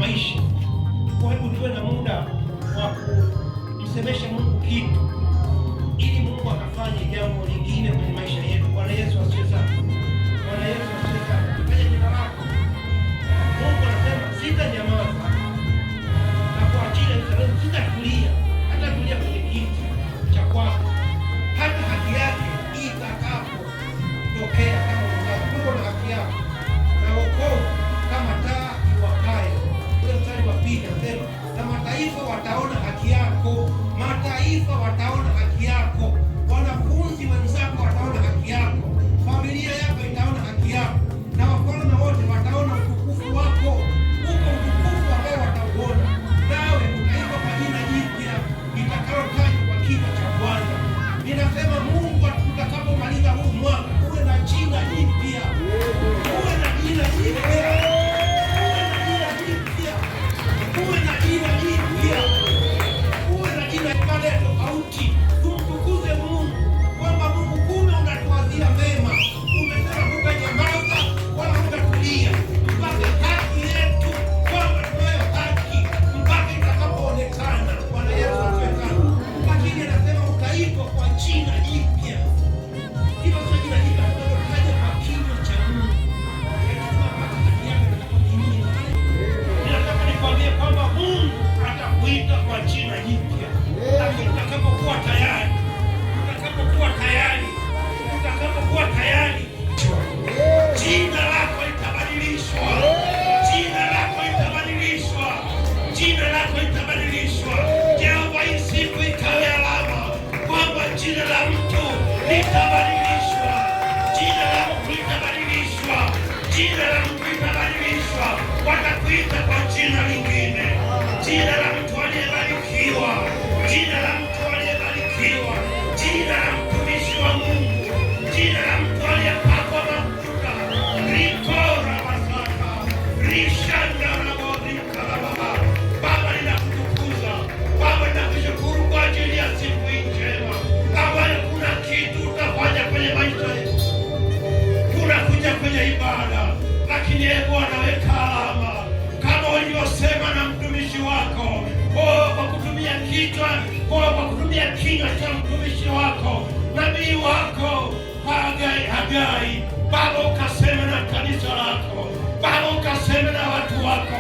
maisha. Kwa hebu tuwe na muda wa kumsemesha Mungu kitu ili Mungu akafanye jambo lingine kwenye maisha yetu. Bwana Yesu asifiwe sana. Bwana Yesu asifiwe sana. Taja jina lako. Mungu anasema sitanyamaza na kuachilia Yerusalemu, sitatulia, hata tulia kwenye kiti cha kwako hata haki yake itakapotokea kama mwangaza. Mungu na haki yako na wokovu kama taa iwakayo. Ule mstari wa pili anasema na mataifa wataona haki yako, mataifa wataona haki yako, wanafunzi wenzako wataona haki yako, familia yako itaona haki yako, na wafalme wote wataona utukufu wako. Uko utukufu ambao watauona, nawe utaitwa kwa jina jipya litakalotajwa kwa kinywa cha Bwana. Ninasema Mungu, tutakapomaliza huu mwaka uwe na jina jipya, uwe na jina jipya, uwe na jina jipya, uwe na jina jipya, uwe na jina pale tofauti. Tumtukuze Mungu kwamba Mungu kumbe unatuwazia mema. Umesema hutanyamaza wala hutatulia mpaka haki yetu, kwamba tunayo haki mpaka itakapoonekana. Bwana Yesu asifiwe sana. Lakini anasema utaitwa kwa jina jipya. Hilo sio jina jipya tunalotaja kwa kinywa cha Mungu. Anasema mpaka haki yako itakapotimia. Ninataka nikwambie kwamba Mungu atakuita kwa jina jipya, lakini utakapokuwa tayari, utakapokuwa tayari, utakapokuwa tayari, jina lako litabadilishwa, jina lako litabadilishwa, jina lako litabadilishwa. Jehova, hii siku ikawe alama kwamba jina la mtu litabadilishwa, jina la mtu litabadilishwa, jina la mtu litabadilishwa. Watakuita kwa jina lingine, jina la mtu aliyebarikiwa, jina la mtu aliyebarikiwa, jina la mtumishi wa Mungu, jina la mtu aliyepakwa mafuta. Rikora masaka rishanda raborika. Baba, ninakutukuza Baba, ninakushukuru kwa ajili ya siku hii njema ambayo kuna kitu utafanya kwenye maisha yetu. Tunakuja kwenye ibada, lakini e Bwana, weka alama kama ulivyosema na mtumishi wako, oh, kwa kutumia kichwa, oh, kwa kutumia kinywa cha mtumishi wako nabii wako Hagai, Hagai. Baba, ukasema na kanisa lako Baba, ukasema na watu wako.